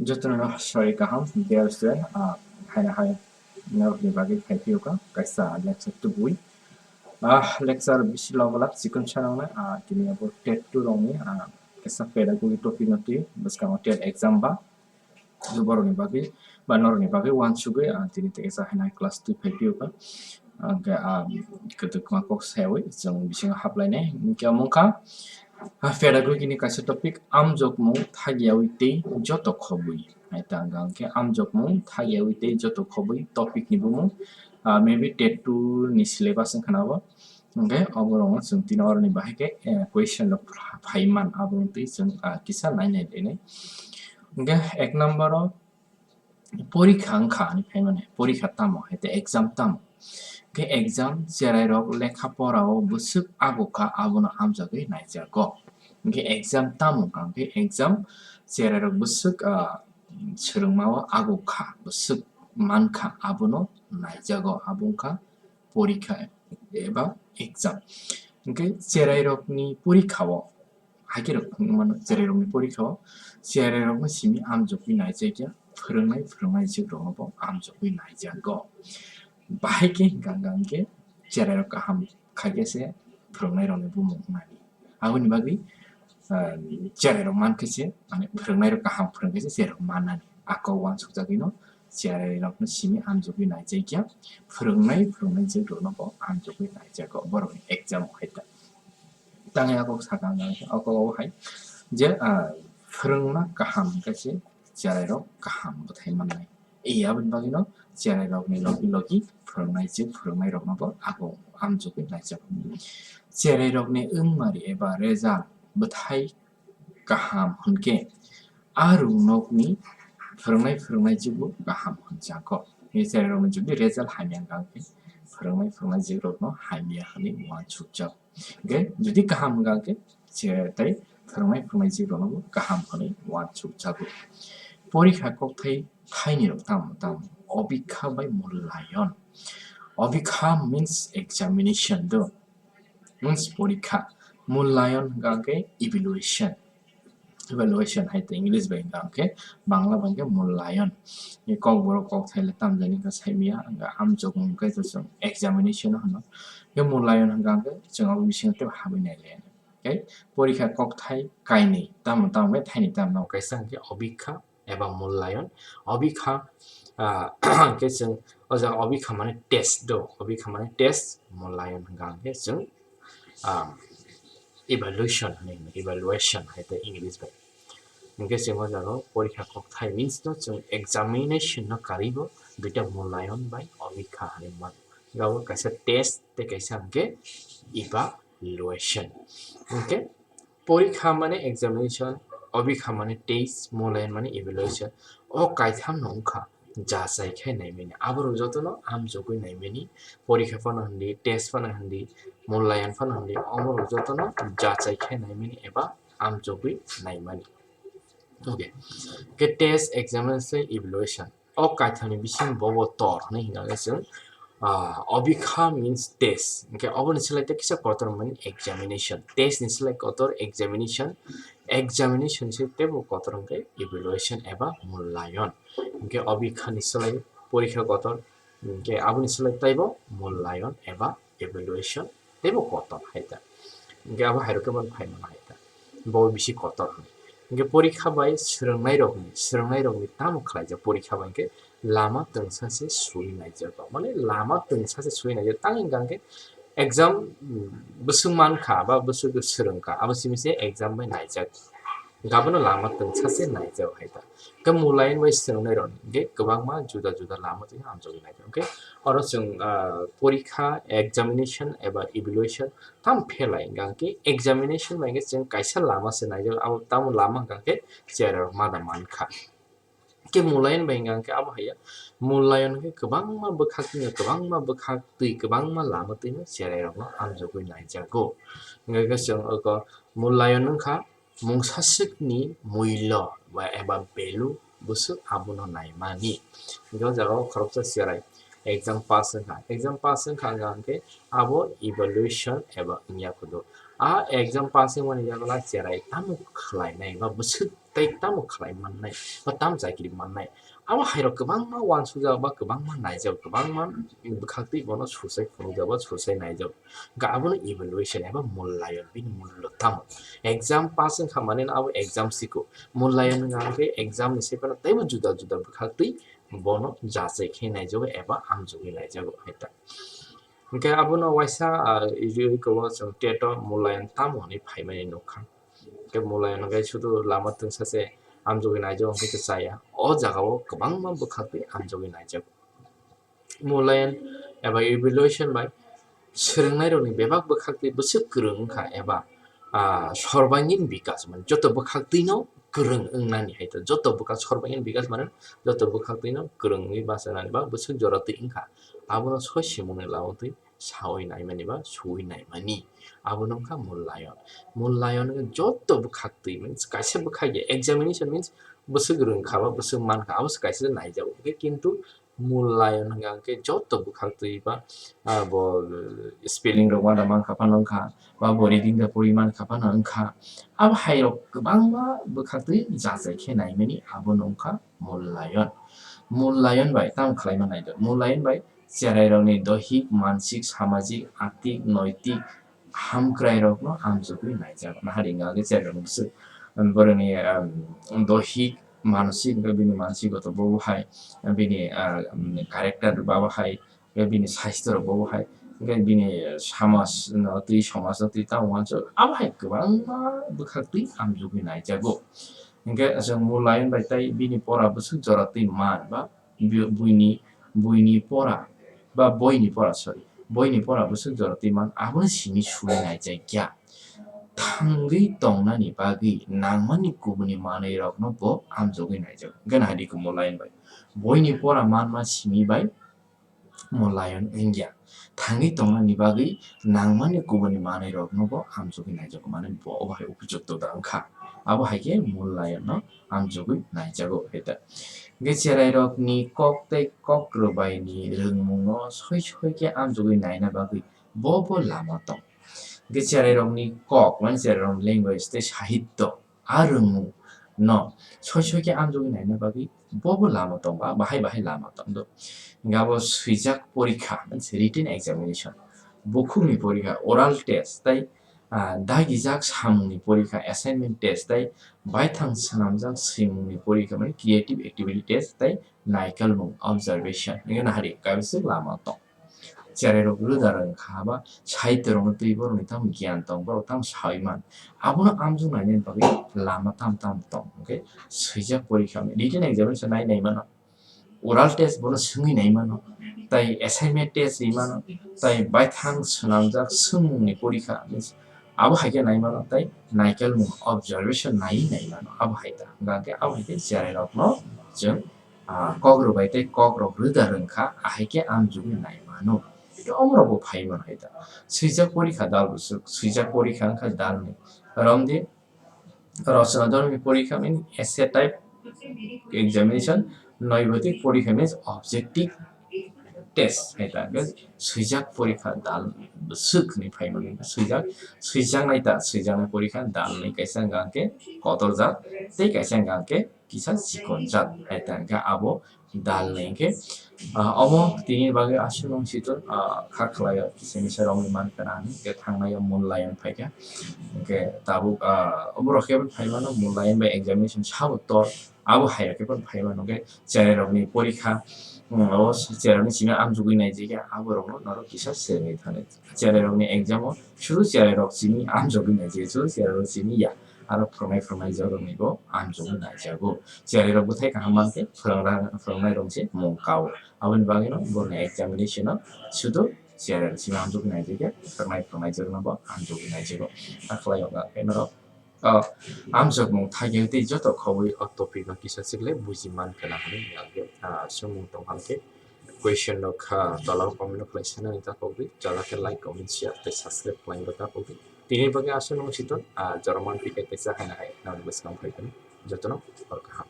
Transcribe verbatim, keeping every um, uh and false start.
Jotono sorry kaham, dear student, ah, haina hai norokni bagwi phai phiyokha kaisa lecture tubui. Ah, lecture bisi logo lak chikon sanang na, ah, tini abo TET two rokni, ah, kaisa pedagogy topic no twi bwskango TET exam ba. Borokni bagwi ba norokni bagwi uansugwi, ah, tini tei kaisa haina class two phai phiyokha. Hwnkhe, ah, kwtwkma kok sayawi chwng bisingo haplainai. Hwnkhe omo wngkha, ah, pedagogy ni kaisa topic, amjokmung thagiyawi tei joto khobwi. Hai ta wngkha hwnkhe amjokmung thagiyawi tei joto khobwi topic ni bumung, ah, maybe TET two ni syllabus wngkha na bo. Hwnkhe oborokno chwng tini oroni bahai khe, eh, question rok phaiman, abo wngtwi chwng, ah, kisa nainai lainai. Hwnkhe ek number o porikha wngkha hinwi phaimani, porikha tamo hai tei exam tamo? Hwnkhe exam cherai rok lekha pora o bwswk ago kha abono amjagwi naijago. Hwnkhe exam tamo wngkha? Hwnkhe exam cherai rok bwswk, ah, swrwngma o ago kha, bwswk mankha abono naijago, abo wngkha porikha eba exam. Hwnkhe cherai rokni porikha o, haikhe rok phunukmano, cherai rokni porikha o cherai rokno simi amjokwi naijakya, phwrwngnai phwrwngnai jwk rokno bo amjokwi naijago. Bahai khe hwnkha hwnkha hwnkhe cherai rok kaham khaikhe se phwrwngnai rokni bumung wngnani. Aboni bagwi, ah, cherai rok mankhe se, mane phwrwngnai rok kaham phwrwngkhe se cherai rok mannani. Ako uansukjagwino cherai rokno simi amjokwi naijakya, phwrwngnai phwrwngnai jwk rokno bo amjokwi naijago borokni exam o hai ta. Tangwi ako saka wngkha, ako o hai je, ah, phwrwngna kaham hwnkhe se cherai rok kaham bwthai mannai. E, aboni bagwino cherai rokni logi logi phwrwngnai jwk phwrwngnai rokno bo ako amjokwi naijago. Cherai rokni wngmari eba result bwthai kaham hwnkhe a rwngnokni phwrwngnai phwrwngnai jwkbo kaham hwnjago. Cherai rokni jodi result hamya wngkha hwnkhe phwrwngnai phwrwngnai jwk rokno hamya hwnwi uansukjak. Hwnkhe jodi kaham wngkha hwnkhe je tei phwrwngnai phwrwngnai jwk rokno bo kaham hwnwi uansukjago. Porikha kokthai thaini rok tamo tamo? Obikha bai mulayon. Obikha means examination do. Means porikha. Mulayon hwnkha hwnkhe evaluation. Evaluation hai tei English bai hwnkha hwnkhe Bangla bai hwnkhe mulayon. Ni kokborok kokthai le tamjani wngkha saimaya, hwnkha amjokmung khe to chwng examination no hwno. Hwnkhe mulayon hwnkha hwnkhe chwng abo bisingo teibo habwi nai le. Okay? Porikha kokthai kainwi, tamo tamo khe thaini tamo kaisa hwnkhe obikha eba mulayon. Obikha, ah, hwnkhe chwng o jaga obikha mane test do, obikha mane test, mulayon hwnkha hwnkhe chwng, ah, evaluation hinwi hino, evaluation hai tei English bai. Hwnkhe chwng o jaga o porikha kokthai means no chwng examination no karwi bo duita mulayon bai obikha hinwi mano. Abo kaisa test tei kaisa hwnkhe evaluation. Hwnkhe porikha mane examination, obikha mane test, mulayon mane evaluation. O kaitham no wngkha jachai khe naimani. Aborok jotono amjokgwi naimani. Porikha phano hindi, test phano hindi, mulayon phano hindi, oborok jotono jachai khe naimani eba amjokgwi naimani. Okay. Ke test, examination, evaluation. O kaithamni bising bobo tor hinwi hingkha khe chwng, ah, obikha means test. Hingkhe oboni slai tei kisa kotor wngmani examination. Test ni slai kotor examination. Examination se teibo kotor hingkhe evaluation eba mulayon. Hingkhe obikha ni slai porikha kotor. Hingkhe aboni slai teibo mulayon eba evaluation teibo kotor hai ta. Hingkhe abo hai rok khe bono phai mano hai ta. Bo bisi kotor hinwi. Hingkhe porikha bai swrwngnairokni, swrwngnairokni tamo khlaijak porikha bai hingkhe lama twngsa se sui naijak. Mane lama twngsa se sui naijak. Tang hingkha hingkhe exam, mm, bwswk mankha ba bwswk swrwngkha, abo simi se exam bai naijak. Hingkhe abono lama twngsa se naijak hai ta. Hingkhe mulayon bai swrwngnairokni hingkhe kwbangma juda juda lama twi hamjagwi naijak. Hingkhe oro chwng, ah, porikha, examination eba evaluation tam phelai hingkha hingkhe examination bai hingkhe chwng kaisa lama se naijak, abo tamo lama hingkha hingkhe cherai rok mada mankha. Hingkhe mulayon bai hingkha hingkhe abo haiya, mulayon hingkhe kwbangma bwkhak twi kwbangma bwkhak twi kwbangma lama twino cherai rokno amjagwi naijago. Hingkha hingkhe chwng oko mulayon wngkha mungsaswkni muilo ba eba value bwswk abono naimani. Hingkhe o jaga o khoroksa cherai exam pass wngkha. Exam pass wngkha hingkha hingkhe abo evaluation eba wngya khudu. A exam pass wngmani yago lai cherai tamo khlainai ba bwswk tei tamo khlai mannai ba tamo chakri mannai. Abo hairok kwbangma uansukjak ba kwbangma naijak, kwbangma bwkhaktwi bono sursai phunukjak ba sursai naijak. Hwnkhe abono evaluation eba mullayon, bini mullo tamo. Exam pass wngkha manino abo exam siko. Mullayon wngkha hwnkhe exam ni saiphano teibo juda juda bwkhaktwi bono jachai khe naijago eba amjogwi naijago hai ta. Hwnkhe abono waisa, ah, iri ui kobo chwng TET o mullayon tamo hwnwi phaimani nukha. Hwnkhe mullayon hwnkhe sudu lama twngsa se amjogwi naijago hwnkhe se chaya. O jagao kwbangma bwkhaktwi amjogwi naijago. Mullayon eba evaluation bai swrwngnairokni bebak bwkhaktwi bwswk kwrwng wngkha eba, ah, sorbangin bikas, mane joto bwkhaktwino kwrwng wngnani hai to, joto bwkhak sorbangin bikas mane joto bwkhaktwino kwrwng wngwi bachanani ba bwswk jora twi wngkha, abono soi simungni lamao twi saui naimani ba suui naimani, abono wngkha mullayon. Mullayon wngkha joto bwkhaktwi, means kaisa bwkhak ya, examination means bwswk rwngkha ba bwswk mankha, abo se kaisa naijago, hwnkhe kintu mullayon hwnka hwnkhe joto bwkhaktwi ba, ah, bo spelling rok uana mankha phano wngkha, ba bo reading da pori mankha phano wngkha. Abo hai rok kwbangma bwkhaktwi jachai khe naimani abono wngkha mullayon. Mullayon bai tamo khlaima nai do? Mullayon bai cherai rokni dohik, mansik, samajik, atik, noitik, hamkrairokno amjogwi naijago. Nahari wngkha khe cherokno bwswk, um, borokni, um, dohik, mansik, wngkha bini mansigoto bobo hai, bini, uh, um, character babo hai, wngkha bini saisto rok bobo hai, wngkha bini, uh, samaj no twi, somaj no twi tamo uansuk, abo hai kwbangma bwkhaktwi amjogwi naijago. Hwnkhe chwng mullayon bai tei bini pora bwswk jora twi man ba bi-, buini, buini pora ba boini pora, sorry, boini pora bwswk jora twi man, abono simi sui naijakya. Thangwi tongnani bagwi nangmani kubuni manwirokno bo amjogwi naijago. Hwnkhe nahadi khe mullayon bai boini pora manma simi bai mullayon wngya. Thangwi tongnani bagwi nangmani kubuni manwirokno bo amjogwi naijago, mane bo obo hai upojukto da wngkha. Abo hai khe mullayon no amjogwi naijago hai ta. Hwnkhe cherairokni kok tei kok rwbaini rwngmungno soi soi khe amjogwi naina bagwi bo bo lama tong. Hwnkhe cherairokni kok, mane cherairokni language tei sahityo, a rwngmung no soi soi khe amjogwi naina bagwi bo bo lama tong ba, bahai bahai lama tong do. Hwnkhe abo swijak porikha, mane written examination, bukhukni porikha, oral test tei, ah, dagijak samungni porikha, assignment test tei baithang swnamjak swimungni porikha, mane creative activity test tei naikolmung, observation, hwnkhe nahari kaisa lama tong. Cherairok roda rwngkha ba saitorokno twi borokni tamo giyan tong, borok tamo saui man. Abono amjok nainani bagwi lama tam tam tong, hwnkhe swijak porikha, written examination nai nai mano, oral test bono swngwi nai mano, tai assignment test ri mano, tai baithang swnamjak swngmungni porikha, abo hai khe nai mano, tai naikolmung, observation nai nai mano, abo hai ta. Hwnkhe abo hai khe cherairokno chwng ah, kok rwbai tei kok rok roda rwngkha, ahai khe amjogwi nai mano. Hwnkhe omorok bo phai mano hai ta. Swijak porikha dal bwswk, swijak porikha wngkha dalni. Romdi, rochona dormi porikha means essay type examination, noibatik porikha means objective test hai ta. Hwnkhe swijak porikha dal bwswk hwnwi phai mano. Swijak, swijaknai ta, swijaknai porikha dalni, kaisa wngkha hwnkhe kotor jat tei kaisa wngkha hwnkhe kisa chikon jat hai ta, hwnkhe abo dalni hwnkhe, ah, omo tini bagwi aswk nung sitor, ah, kha khlaio kisa misa rokni man kana hwnwi, hwnkhe thangnaio mullayon phaikha, hwnkhe tabuk, ah, oborok khe phai mano mullayon bai examination sabo tor, abo hai rok khe phai mano, hwnkhe cherai rokni porikha, um, o cherai rokni simi amjogwi naijikha, aborokno norok kisa selengwi thani. Cherai rokni exam o sudu cherai rok simi amjogwi naijikha, sudu cherai rok simi ya. Aro phwrwngnai phwrwngnai jorokni bo amjogwi naijago. Cherai rok bwthai kaham mankhe phwrwngra-, phwrwngnai rok se mung kao. Aboni bagwino borokni examination o sudu cherai rok simi amjogwi naijikha, phwrwngnai phwrwngnai jorokno bo amjogwi naijago. Hakhlai o ba khe norok, ah, amjokmung thaikyang tei joto khobwi o topic no kisa chikle buji man khwna hwnwi ang khe, ah, swngmung tong kha khe question rok kha tola o comment rok khlai sanani ta pogwi, jala khe like, comment, share tei subscribe khlai ta pogwi. Tini bagwi aswk nung siton, ah, jora man phi khe tei cha hai na hai nang bwskang phai phano jotono hor kaham.